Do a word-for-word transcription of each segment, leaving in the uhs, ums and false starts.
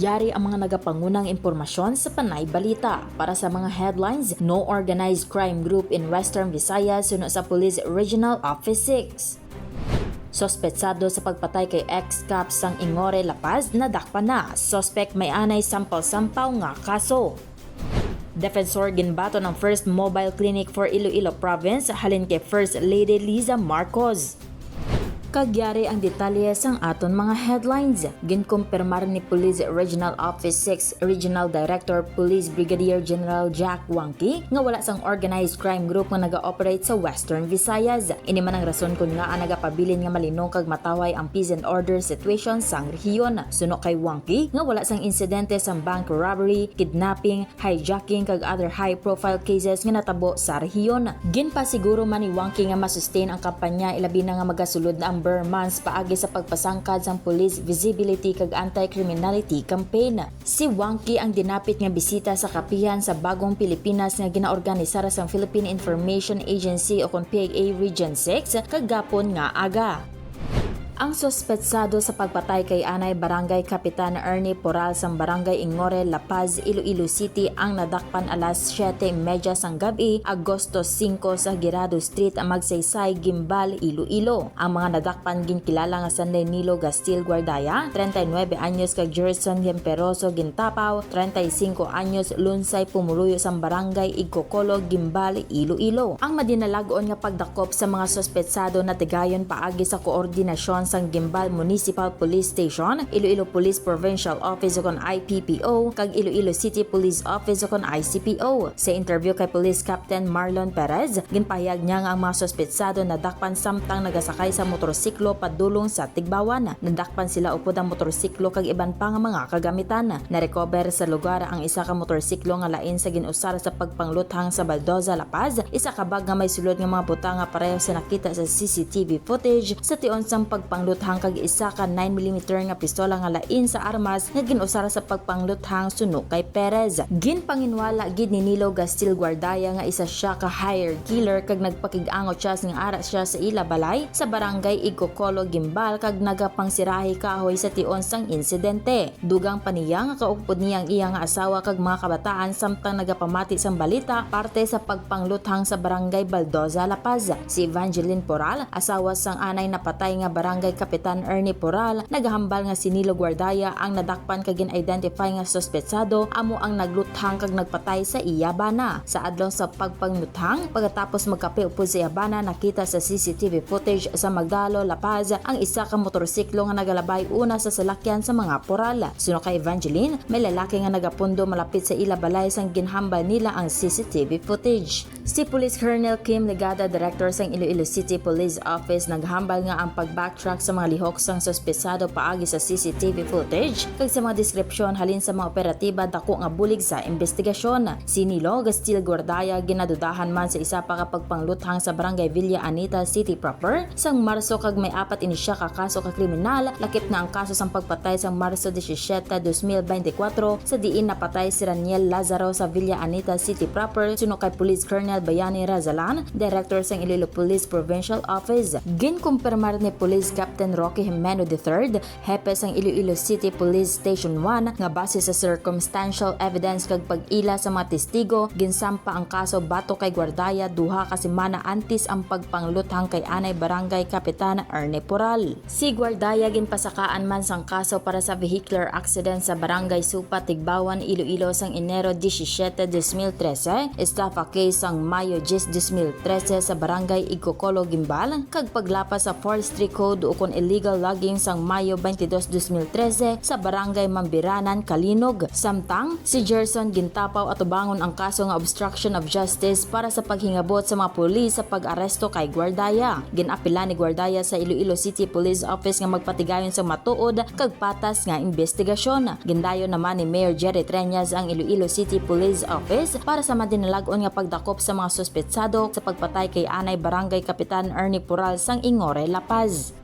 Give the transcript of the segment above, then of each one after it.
Yari ang mga nagapangunang impormasyon sa Panay Balita. Para sa mga headlines, no organized crime group in Western Visayas suno sa Police Regional Office six. Suspetsado sa pagpatay kay ex-cop sang Ingore, La Paz, nadakpan na. Suspect may anay sampaw-sampaw nga kaso. Defensor ginbaton ang first mobile clinic for Iloilo Province halin kay First Lady Liza Marcos. Kag yari ang detalye sang aton mga headlines. Ginkumpirmar ni Police Regional Office six Regional Director Police Brigadier General Jack Wangki nga wala sang organized crime group nga naga-operate sa Western Visayas. Ini man ang rason kon ngaa nagapabilin nga malinong kag matawhay ang peace and order situation sang rehiyon. Suno kay Wangki nga wala sang insidente sang bank robbery, kidnapping, hijacking kag other high-profile cases nga natabo sa rehiyon. Ginpasiguro man ni Wangki nga ma-sustain ang kampanya, ilabi na nga magasulod na ang Ber Months paagi sa pagpasangkad sang police visibility kag anti-criminality campaign. Si Wangki ang dinapit nga bisita sa kapihan sa Bagong Pilipinas nga ginaorganisar sang Philippine Information Agency o kon P I A Region six kagapon nga aga. Ang suspetsado sa pagpatay kay anay Barangay Kapitan Ernie Poral sang Barangay Ingore, La Paz, Iloilo City ang nadakpan alas siyete medya sang gab-i, Agosto singko, sa Girado Street, Magsaysay, Guimbal, Iloilo. Ang mga nadakpan ginkilala nga sanday Nilo Gastil Guardaya, treinta y nuebe anyos, kag Gerson Hemperoso Gintapaw, treinta y cinco anyos, lunsay pumuluyo sang Barangay Igcocolo, Guimbal, Iloilo. Ang madinalag-on nga pagdakop sa mga suspetsado natigayon paagi sa koordinasyon sang Guimbal Municipal Police Station, Iloilo Police Provincial Office ukon I P P O, kag Iloilo City Police Office ukon I C P O. Sa interview kay Police Captain Marlon Perez, ginpahayag niya nga ang mga suspetsado nadakpan samtang nagasakay sa motorsiklo padulong sa Tigbawan. Nadakpan sila upod ang motorsiklo kag iban pa nga mga kagamitan. Narecover sa lugar ang isa ka motorsiklo nga lain sa gin-usar sa pagpangluthang sa Baldoza, La Paz, isa ka bag nga may sulod nga mga butang nga pareho sa nakita sa C C T V footage sa tion sang pagpangluthang, kag isa ka nine millimeter nga pistola nga lain sa armas nga gin-usar sa pagpangluthang suno kay Perez. Ginpanginwala gid ni Nilo Gastil Guardaya nga isa sia ka hire killer kag nagpakig-angot sia nga ara sia sa ila balay sa Barangay Igcocolo, Guimbal, kag nagapangsirahi kahoy sa tion sang insidente. Dugang pa niya nga kaupod niya ang iya nga asawa kag mga kabataan samtang nagapamati sang balita parte sa pagpangluthang sa Barangay Baldoza, La Paz. Si Evangeline Poral, asawa sang anay napatay nga Barangay Kapitan Ernie Poral, nagahambal nga si Nilo Guardaya ang nadakpan kag gin-identify nga suspetsado amo ang nagluthang kag nagpatay sa iya bana. Sa adlaw sa pagpangluthang, pagkatapos magkape upod sa iya bana, nakita sa C C T V footage sa Magdalo, La Paz, ang isa ka motorsiklo nga nagalabay una sa salakyan sa mga Poral. Suno kay Evangeline, may lalaki nga nagapundo malapit sa ila balay sang ginhambal nila ang C C T V footage. Si Police Colonel Kim Legada, Director sang Iloilo City Police Office, naghambal nga ang pag-backtrack sa mga lihok sang suspetsado paagi sa C C T V footage kag sa mga deskripsyon halin sa mga operatiba dako nga bulig sa imbestigasyon. Si Nilo Gastil Guardaya ginadudahan man sa isa pa ka pagpangluthang sa Barangay Villa Anita, City Proper, sang Marso, kag may apat ini sia ka kaso ka kriminal, lakip na ang kaso sang pagpatay sang Marso disisiete, dos mil beintikwatro, sa diin napatay si Raniel Lazaro sa Villa Anita, City Proper, suno kay Police Colonel Bayani Razalan, Director sang Iloilo Police Provincial Office. Ginkumpirmar ni Police Captain Rocky Jimeno the third, hepe sang Iloilo City Police Station one, nga base sa circumstantial evidence kag pag-ila sa mga testigo, ginsampa ang kaso batok kay Guardaya duha ka semana antes ang pagpangluthang kay anay Barangay Kapitan Ernie Poral. Si Guardaya ginpasakaan man sang kaso para sa vehicular accident sa Barangay Supa, Tigbawan, Iloilo, sang Enero disisiete, dos mil trese, estafa case sang Mayo diyes, dos mil trese, sa Barangay Igcocolo, Guimbal, kag paglapas sa Forestry Code ukon illegal logging sang Mayo twenty-two, dos mil trese, sa Barangay Mambiranan, Calinog. Samtang si Gerson Gintapaw atubangon ang kaso nga obstruction of justice para sa paghingabot sa mga pulis sa pag-aresto kay Guardaya. Gin-apila ni Guardaya sa Iloilo City Police Office nga magpatigayon sa matuod kag patas nga imbestigasyon. Gindayon naman ni Mayor Jerry Treñas ang Iloilo City Police Office para sa madinalag-on nga pagdakop sa mga suspetsado sa pagpatay kay anay Barangay Kapitan Ernie Poral sang Ingore, La Paz.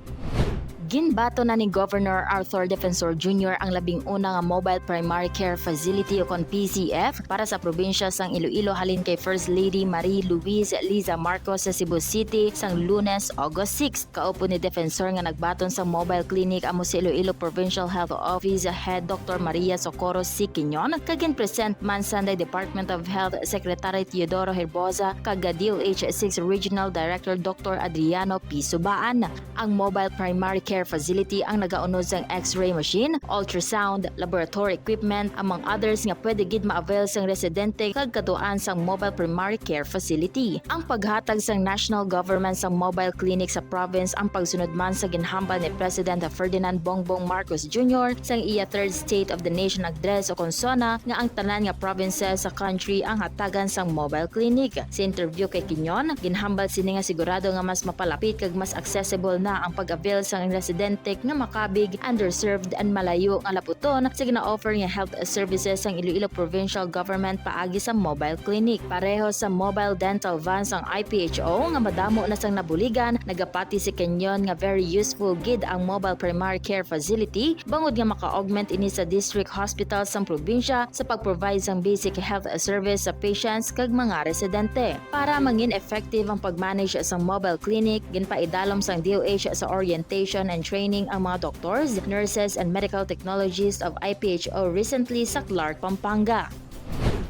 Ginbaton na ni Governor Arthur Defensor Junior ang labing una nga Mobile Primary Care Facility o kon P C F para sa probinsya sang Iloilo halin kay First Lady Marie Louise Liza Marcos sa Cebu City sang Lunes, August six. Kaupod ni Defensor nga nagbaton sang mobile clinic amo si Iloilo Provincial Health Office Head Doctor Maria Socorro C. Quinyon kag gin-present man Sunday Department of Health Secretary Teodoro Herbosa kag D O H six Regional Director Doctor Adriano P. Subaan. Ang Mobile Primary Care Facility ang nagaunod sang X-ray machine, ultrasound, laboratory equipment, among others nga pwede gid ma-avail sang residente kag katuan sang Mobile Primary Care Facility. Ang paghatag sang national government sang mobile clinic sa province ang pagsunod man sa ginhambal ni President Ferdinand Bongbong Marcos Junior sang iya Third State of the Nation Address o kon SONA nga ang tanan nga provinces sa country ang hatagan sang mobile clinic. Sa interview kay Quinyon, ginhambal sini nga sigurado nga mas mapalapit kag mas accessible na ang pag-avail sang residente nga makabig, underserved, and malayo nga laputon sa gina-offer nga health services sang Iloilo Provincial Government paagi sa mobile clinic. Pareho sa mobile dental van sang I P H O nga madamo na sang nabuligan, nagapati si Quinyon nga very useful gid ang mobile primary care facility bangod nga maka-augment ini sa district hospital sang probinsya sa pag-provide sang basic health service sa patients kag mga residente. Para mangin effective ang pag-manage sang mobile clinic, ginpaidalom sang D O H sa orientation and training ang mga doctors, nurses, and medical technologists of I P H O recently sa Clark, Pampanga.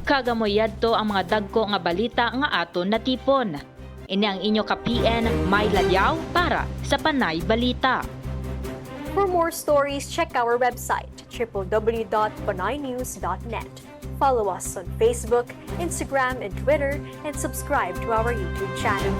Kag amo yadto ang mga dagko nga balita nga aton natipon. Ini ang inyo ka-P N, May Ladiao, para sa Panay Balita. For more stories, check our website, triple w dot panay news dot net. Follow us on Facebook, Instagram, and Twitter, and subscribe to our YouTube channel.